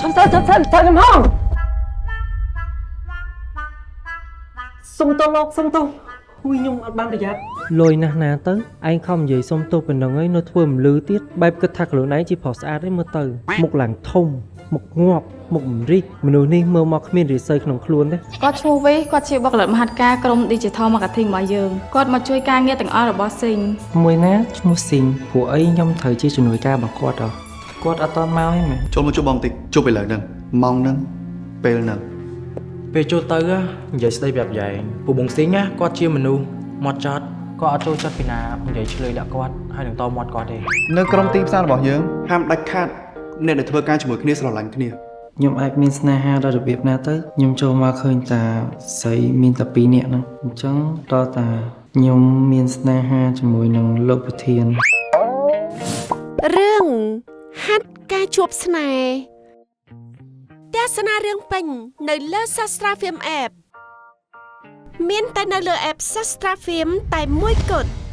ឈប់សិនឈប់សិនចាំខ្ញុំហងសុំទោសលោកសុំទោសហួយខ្ញុំអត់បានប្រយ័ត្នលុយណាស់ណាទៅឯងខំនិយាយសុំទោសប៉ុណ្ណឹងឯងនៅធ្វើមិនលឺទៀតបែបគិតថាខ្លួនឯងជាប្រុសស្អាតឯងមើលទៅមុខឡើងធំមុខងាប់មុខមិនរីកមនុស្សនេះមើលមកគ្មានរិស័យក្នុងខ្លួនទេ គាត់ឈ្មោះវីគាត់ជាបុគ្គលិកមហាត់ការក្រុម Digital Marketing របស់យើងគាត់មកជួយការងារទាំងអស់របស់ស៊ីង មួយណាឈ្មោះស៊ីងព្រោះអីខ្ញុំត្រូវជាជំនួយការរបស់គាត់ហ៎គាត់អត់តន់មកទេមែន ចូលមកជួបបងតិចជួបឥឡូវហ្នឹងម៉ោងហ្នឹងពេលហ្នឹង ពេលចូលទៅនិយាយស្ដីប្រាប់យ៉ែងពូបងស៊ីងណាគាត់ជាមនុស្សមាត់ចត់គាត់អត់ចូលចិត្តពីណានិយាយឆ្លើយដាក់គាត់ហើយនឹងតមាត់គាត់ទេ នៅក្រុមទីផ្សាររបស់យើងហាមដាច់ខាតអ្នកដែលធ្វើការជាមួយគ្នាស្រឡាញ់គ្នា ខ្ញុំអាចមានស្នេហាដល់របៀបណាទៅខ្ញុំចូលមកឃើញតាស្រីមានតែពីរនាក់ហ្នឹងអញ្ចឹងតតាខ្ញុំមានស្នេហាជាមួយនឹងលោកប្រធាន រឿងហាត់ការជួបស្នេហ៍ទស្សនារឿងពេញនៅលើ Sastra Film App មានតែនៅលើ app Sastra Film តែមួយគត់។